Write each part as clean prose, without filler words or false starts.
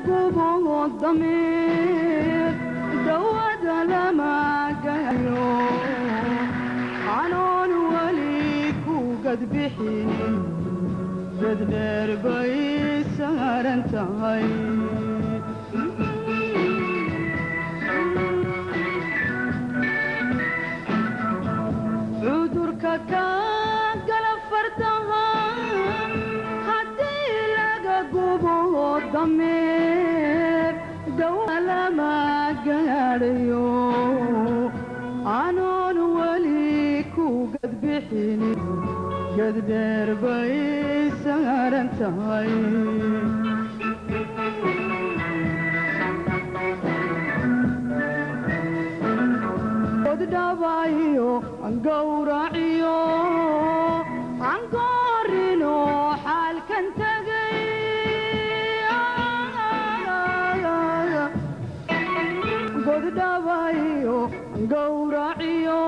Gubo damiir dawada lama gayo, anoon weli ku gadbixinin, geddheer bay saaran tahay. Cudurka ka gala fardaha haddii laga gubo dameer, dawa lama gaadhayo, anoon weli ku gadbixinin, geddheer bay saaran tahay. Dhabayo gawraciyo cangoorino xaalkan tagay, goddhabayo gawraciyo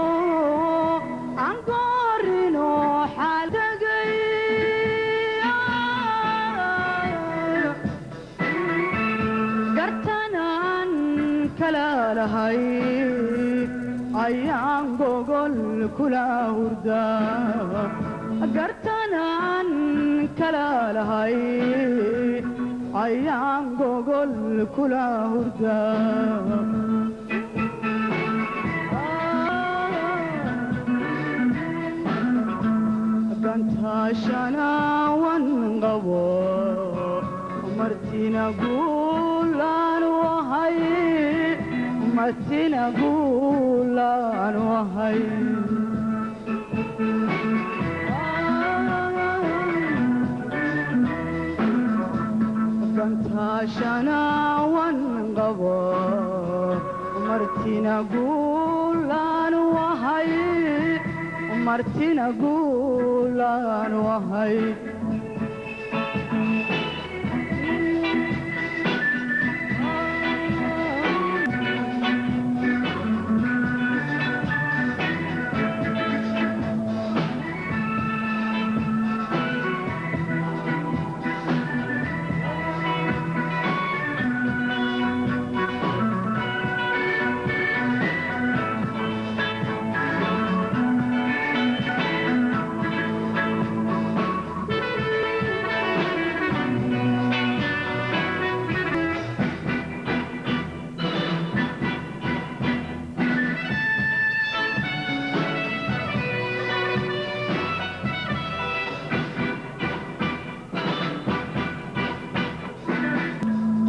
cangoorino xaal tagay, gartanaan kala lahay ayaan gogol kula hurdaa, gartanaan kala lahay ayaan gogol kula hurdaa. Gantaashana wan qabo, martina guulaan wahay, martina guulaan wahay. Gantaashana wan qabo, martina guulaan wahay, martina guulaan wahay.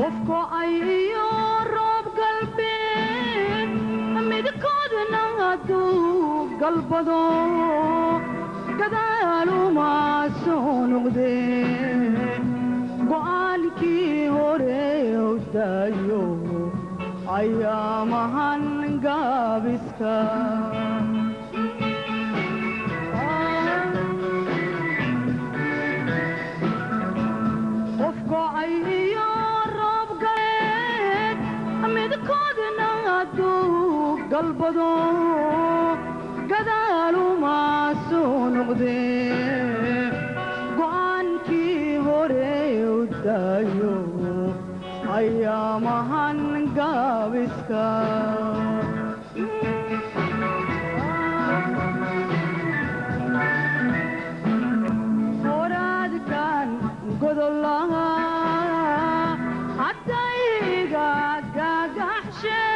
Qofko ay iyo roob galbeed midkoodna hadduu galbado, gadaaluma soo noqdee, go'aankii hore u daayo ayaamahan gaabiska. Qofko ay iyo roob galeed midkoodna hadduu galbado, gadaaluma soo noqdee, go'aankii hore u daayo ayaamahan gaabiska. Horaadkan godolaha haddayga gagaxsheen,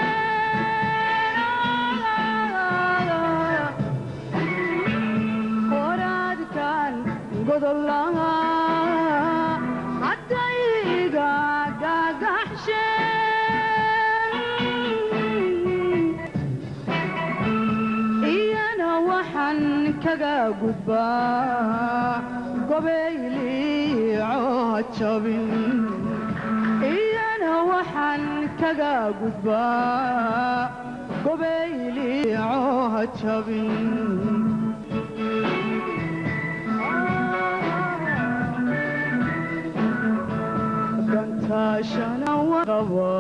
horaadkan godolaha haddayga gagaxsheen, iyana waxaan kaga gudbaa gobayliico jabin, iyana waxaan kaga gudbaa gobayliico ha jabin. Gantaashana qaba,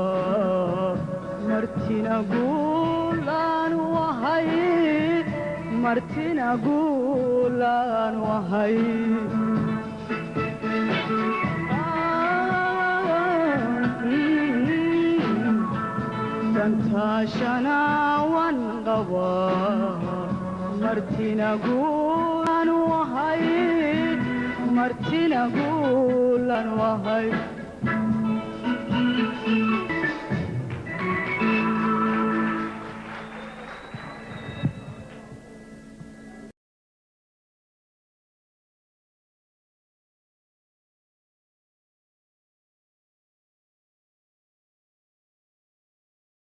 martina guulaan wahay, martina guulaan wahay. Gantaashana waan qabaa, martina guulan wahay, martina guulan wahay.